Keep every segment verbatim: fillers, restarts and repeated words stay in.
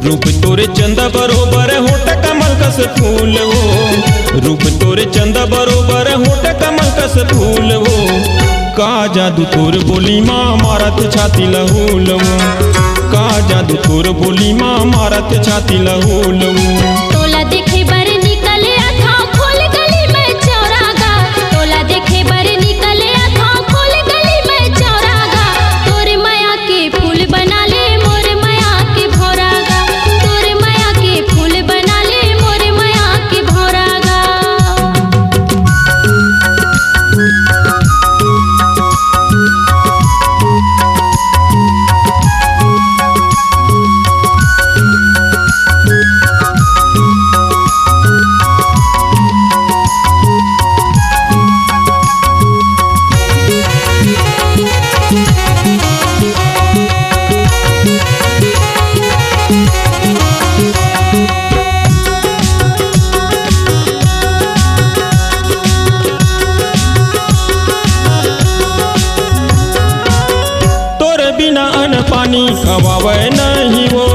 रूप तोरे चंदा बरोबर, होठ कमल कस फूल वो। रूप तोरे चंदा बरोबर, होठ कमल कस फूल वो। का जादू तोर बोली मा, मारत छाती ला हूल वो। का जादू तोर बोली मा, मारत छाती ला हूल वो। तोला देखे बर निकले अथाव खोल गली में चौरा गा। तोला देखे बर निकले अथाव खोल गली में चौरा गा। तोर मया के फूल बना ले मोर मया के भौरा गा। तोर मया के फूल बना ले मोर मया के भौरा गा। तोर बिना अन्न पानी खवावय नहीं वो,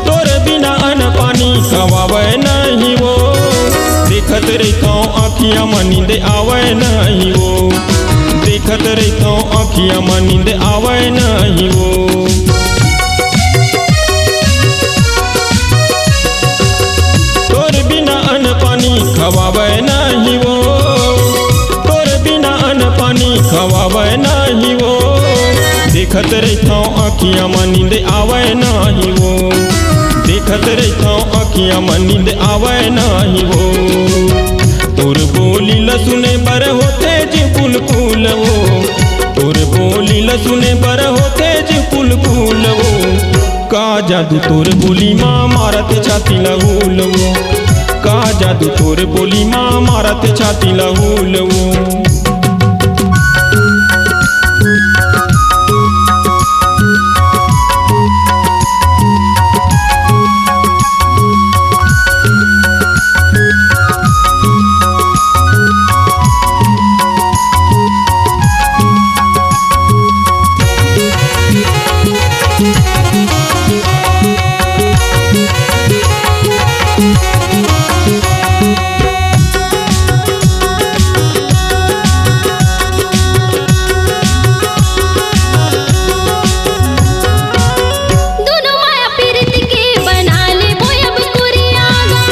तोर बिना अन्न पानी खवावय नहीं वो। देखत रहिथौं अँखिया म नींद आवय नहीं वो, देखत रहिथौं अँखिया म नींद आवय नहीं वो। तोर बिना अन्न पानी खवावय नहीं वो, तोर बिना अन्न पानी खवावय नहीं वो। देखत रहिथौं अँखिया म नींद आवय नहीं वो, देखत रहिथौं अँखिया म नींद आवय नहीं वो। तोर बोली ल सुने बर होथे जी कुल कुल वो, तोर बोली ल सुने बर होथे जी कुल कुल वो। का जादू तोर बोली मा, मारत छाती ला हूल वो। का जादू तोर बोली मा, मारत छाती ला हूल वो। दुनो माया पीरित के बना लेबो अब कुरिया गा।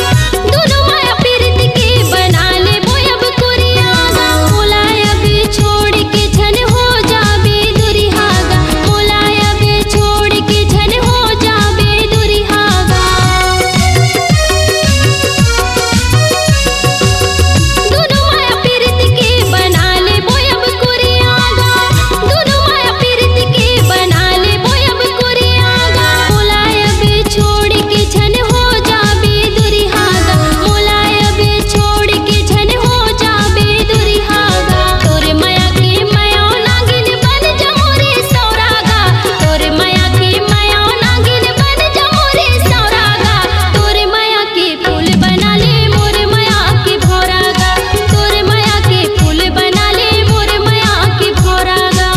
दुनो माया पीरित के बना लेबो अब कुरिया गा। मोला अब छोड़ के झन हो जाबे दुरिहा गा। मोला अब छोड़ के झन हो जाबे दुरिहा गा। दुनो माया पीरित के बना लेबो अब कुरिया गा। दुनो माया पीरित के बना लेबो अब कुरिया गा। मोला अब छोड़ के झन हो जाबे दुरिहा गा। मोला अब छोड़ के झन हो जाबे दुरिहा गा। तोर मया के मया नागिन बन जा मोरे सौरा गा। तोर मया के मया नागिन बन जा मोरे सौरा गा। तोर मया के फूल बना ले मोर मया के भौरा गा। तोर मया के फूल बना ले मोर मया के भौरा गा।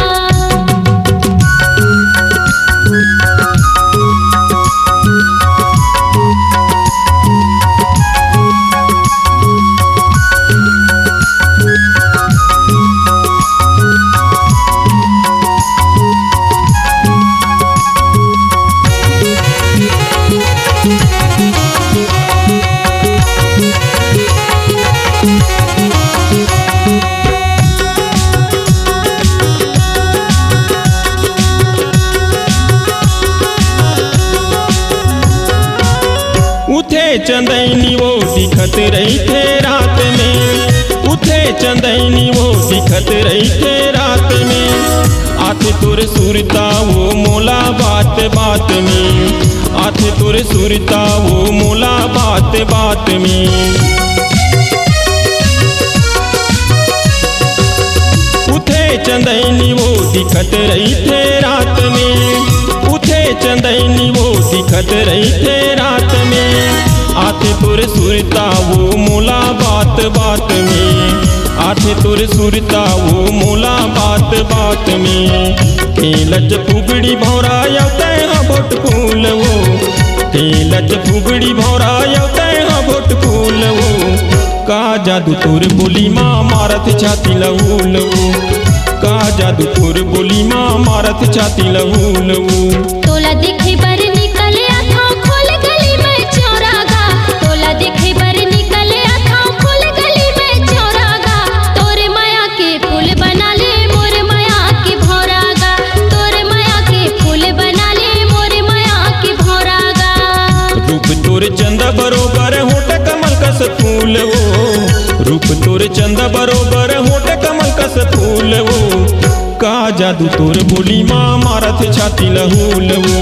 उठे चंदैनी वो दिखत रहिथे रात में, उठे चंदैनी वो दिखत रहिथे रात में। आथे तोर सुरता वो मोला बात बात में, आथे तोर सुरता वो मोला बात बात में। उठे चंदैनी वो दिखत रहिथे रात में, उठे चंदैनी वो दिखत रहिथे रात में। आथे तोर सुरता वो मोला बात बात में, आथे तोर सुरता वो मोला बात बात में। ए लच पुगड़ी भौरा या तै हा भोट फूल वो, टच फुगड़ी भौरा यौ तै हा भोट फूलवू। का जादू तोर बोली मा मारत छाती लहूलवू। का जादू तोर बोली मा मारत छाती लहूलवू। तोला देखे बर निकले आथाव खोल गली में चौरागा। तोला देखे बर निकले आथाव खोल गली में चौरागा। तोर मया के फूल बना ले मोर मया के भौरागा। तोर मया के फूल बना ले मोर मया के भौरागा। रूप तोर चंदा बरोबर होठ कमल कस फूलवू। रूप तोर चंदा बरोबर होठ कमल कस फूलवू। का जादू तोर बोली मा मारत छाती लहूलवू।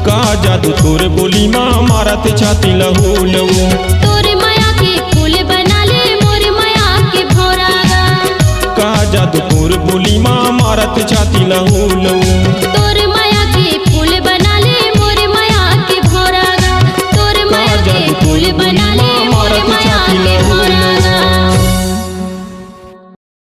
का जादू तोर बोली मा मारत छाती लहूलवू। तोर मया के फूल बना ले मोर मया के भौरागा। का जादू तोर बोली मा मारत छाती लहू